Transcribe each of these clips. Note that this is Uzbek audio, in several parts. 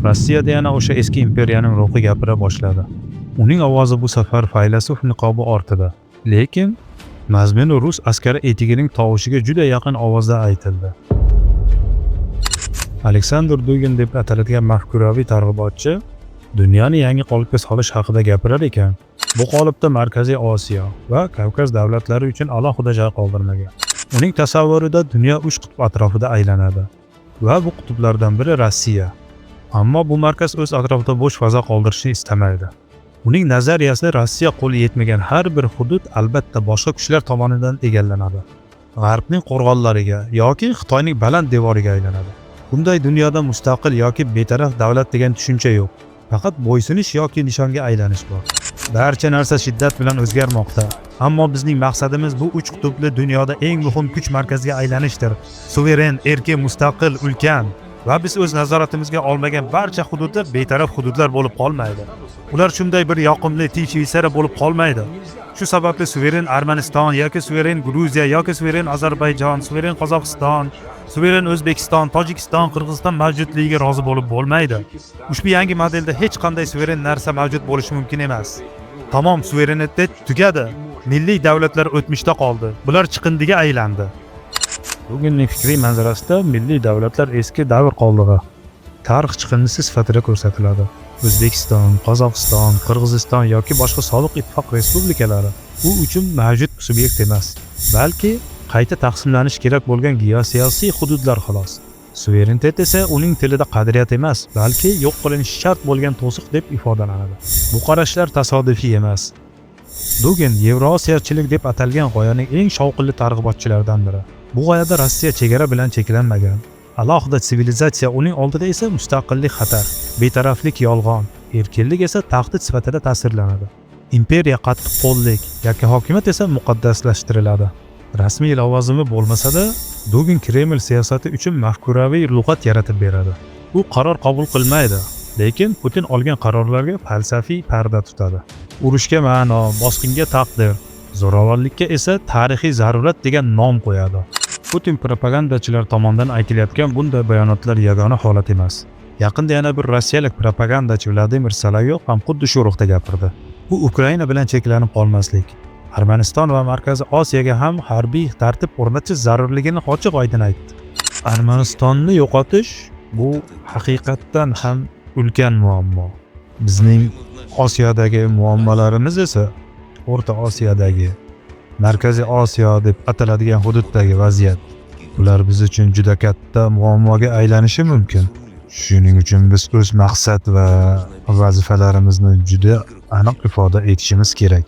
Rossiyada yana o'sha eski imperiyaning ruhi gapira boshladi. Uning ovozi bu safar faylasuf niqobi ortida, lekin mazmuni rus askari etigining tovushiga juda yaqin ovozda aytildi. Aleksandr Dugin deb ataladigan mafkuraviy targ'ibotchi dunyoni yangi qolipga solish haqida gapirar ekan, bu qolipda Markaziy Osiyo va Kavkaz davlatlari uchun alohida joy qoldirmagan. Uning tasavvurida dunyo uch qutb atrofida aylanadi va bu qutblardan biri Rossiya. Ammo bu markaz o'z atrofida bo'sh fazo qoldirishni istamaydi. Uning nazariyasi Rossiya qo'li yetmagan har bir hudud albatta boshqa kuchlar tomonidan egallanadi. G'arbning qo'rg'onlariga yoki Xitoyning baland devoriga aylanadi. Bunday dunyoda mustaqil yoki betaraf davlat degan tushuncha yo'q. Faqat bo'ysunish yoki nishonga aylanish bor. Barcha narsa shiddat bilan o'zgarmoqda. Ammo bizning maqsadimiz bu uch qutbli dunyoda eng muhim kuch markaziga aylanishdir. Suveren, erkin, mustaqil, ulkan va biz o'z nazoratimizga olmagan barcha hududlar betaraf hududlar bo'lib qolmaydi. Ular shunday bir yoqimli tinch Shveysariya bo'lib qolmaydi. Shu sababli suveren Armaniston yoki suveren Gruziya yoki suveren Ozarbayjon, suveren Qozog'iston, suveren O'zbekiston, Tojikiston, Qirg'iziston mavjudligiga rozi bo'lib bo'lmaydi. Ushbu yangi modelda hech qanday suveren narsa mavjud bo'lishi mumkin emas. Tamom suverenitet tugadi. Milliy davlatlar o'tmishda qoldi. Bular chiqindiga aylandi. Bugunning fikriy manzarasida milliy davlatlar eski davr qoldig'i, tarix chiqindisi sifatida ko'rsatiladi. O'zbekiston, Qozog'iston, Qirg'iziston yoki boshqa sobiq ittifoq respublikalari u uchun mavjud subyekt emas, balki qayta taqsimlanishi kerak bo'lgan geosiyosiy hududlar xolos. Suverenitet esa uning tilida qadriyat emas, balki yo'q qilinishi shart bo'lgan to'siq deb ifodalanadi. Bu qarashlar tasodifiy emas. Dugin Yevrosiyachilik deb atalgan g'oyaning eng shovqinli targ'ibotchilaridan biri. Bu g'oyada Rossiya chegara bilan cheklanmagan. Alohida sivilizatsiya, uning oldida esa mustaqillik xatar, betaraflik yolg'on, erkinlik esa tahdid sifatida tasvirlanadi. Imperiya qattiq qo'llik, yakka hokimiyat esa muqaddaslashtiriladi. Rasmiy lavozimi bo'lmasa-da, Dugin Kreml siyosati uchun mafkuraviy lug'at yaratib beradi. U qaror qabul qilmaydi, lekin Putin olgan qarorlarga falsafiy parda tutadi. Urushga ma'no, bosqinga taqdir, zo'ravonlikka esa tarixiy zarurat degan nom qo'yadi. Putin propagandachilar tomonidan aytilayotgan bunday bayonotlar yagona holat emas. Yaqinda yana bir rossiyalik propagandachi Vladimir Solovyov ham xuddi shu ruhda gapirdi. U Ukraina bilan cheklanib qolmaslik, Armaniston va Markaziy Osiyoga ham harbiy tartib o'rnatish zarurligini ochiq oydin aytdi. Armanistonni yo'qotish bu haqiqatdan ham ulkan muammo. Bizning Osiyodagi muammolarimiz esa O'rta Osiyodagi, Markaziy Osiyo deb ataladigan hududdagi vaziyat. Bular biz uchun juda katta muammoga aylanishi mumkin. Shuning uchun biz o'z maqsad va vazifalarimizni juda aniq ifoda etishimiz kerak.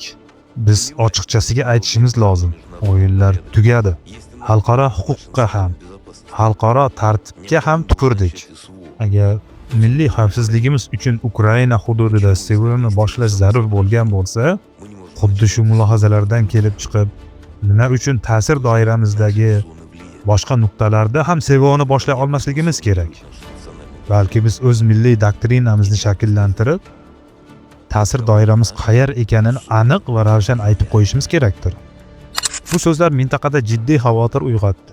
Biz ochiqchasiga aytishimiz lozim. O'yinlar tugadi. Xalqaro huquqqa ham, xalqaro tartibga ham tupurdik. Agar milliy xavfsizligimiz uchun Ukraina hududida SVOni boshlash zarur bo'lgan bo'lsa, xuddi shu mulohazalardan kelib chiqib, nima uchun ta'sir doiramizdagi boshqa nuqtalarda ham SVOni boshlay olmasligimiz kerak? Balki biz o'z milliy doktrinamizni shakllantirib, ta'sir doiramiz qayer ekanini aniq va ravshan aytib qo'yishimiz kerakdir. Bu so'zlar mintaqada jiddiy xavotir uyg'otdi.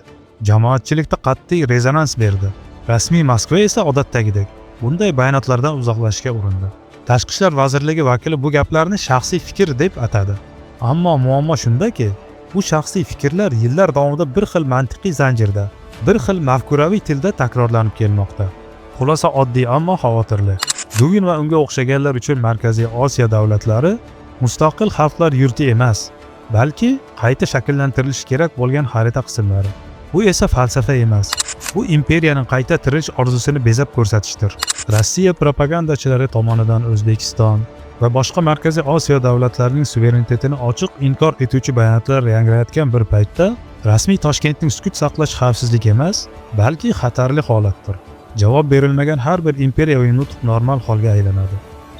Jamoatchilikda qat'iy rezonans berdi. Rasmiy Moskva esa odatdagidek bunday bayonotlardan uzoqlashishga urindi. Tashqi ishlar vazirligi vakili bu gaplarni shaxsiy fikr deb atadi. Ammo muammo shundaki, bu shaxsiy fikrlar yillar davomida bir xil mantiqiy zanjirda, bir xil mafkuraviy tilda takrorlanib kelmoqda. Xulosa oddiy, ammo xavotirli. Dugin va unga o'xshaganlar uchun Markaziy Osiyo davlatlari mustaqil xalqlar yurti emas, balki qayta shakllantirilishi kerak bo'lgan xarita qismlari. Bu esa falsafa emas. Bu imperiyaning qayta tirilish orzusini bezab ko'rsatishdir. Rossiya propagandachilari tomonidan O'zbekiston va boshqa Markaziy Osiyo davlatlarining suverenitetini ochiq inkor etuvchi bayonotlar yangrayotgan bir paytda rasmiy Toshkentning sukut saqlash xavfsizlik emas, balki xatarli holatdir. Javob berilmagan har bir imperiyaviy nutq normal holga aylanadi.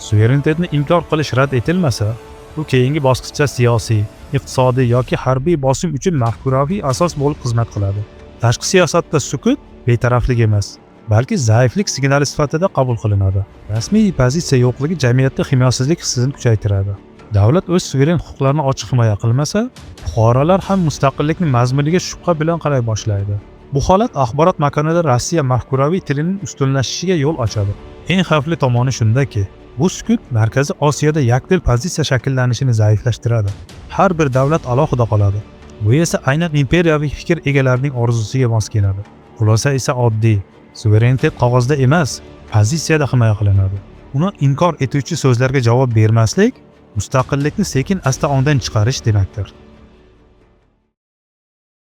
Suverenitetni inkor qilish rad etilmasa, u keyingi bosqichda siyosiy, iqtisodiy yoki harbiy bosim uchun mafkuraviy asos bo'lib xizmat qiladi. Tashqi siyosatda sukut betaraflik emas, balki zaiflik signali sifatida qabul qilinadi. Rasmiy pozitsiya yo'qligi jamiyatda himoyasizlik hissini kuchaytiradi. Davlat o'z suveren huquqlarini ochiq himoya qilmasa, fuqarolar ham mustaqillikning mazmuniga shubha bilan qaray boshlaydi. Bu holat axborot makonida Rossiya mafkuraviy tilining ustunlashishiga yo'l ochadi. Eng xavfli tomoni shundaki, bu sukut Markaziy Osiyoda yakdil pozitsiya shakllanishini zaiflashtiradi. Har bir davlat alohida qoladi. Bu esa aynan imperiyaviy fikr egalarining orzusiga mos keladi. Xulosa esa oddiy: suverenitet qog'ozda emas, pozitsiyada himoya qilinadi. Uni inkor etuvchi so'zlarga javob bermaslik mustaqillikni sekin asta ongdan chiqarish demakdir.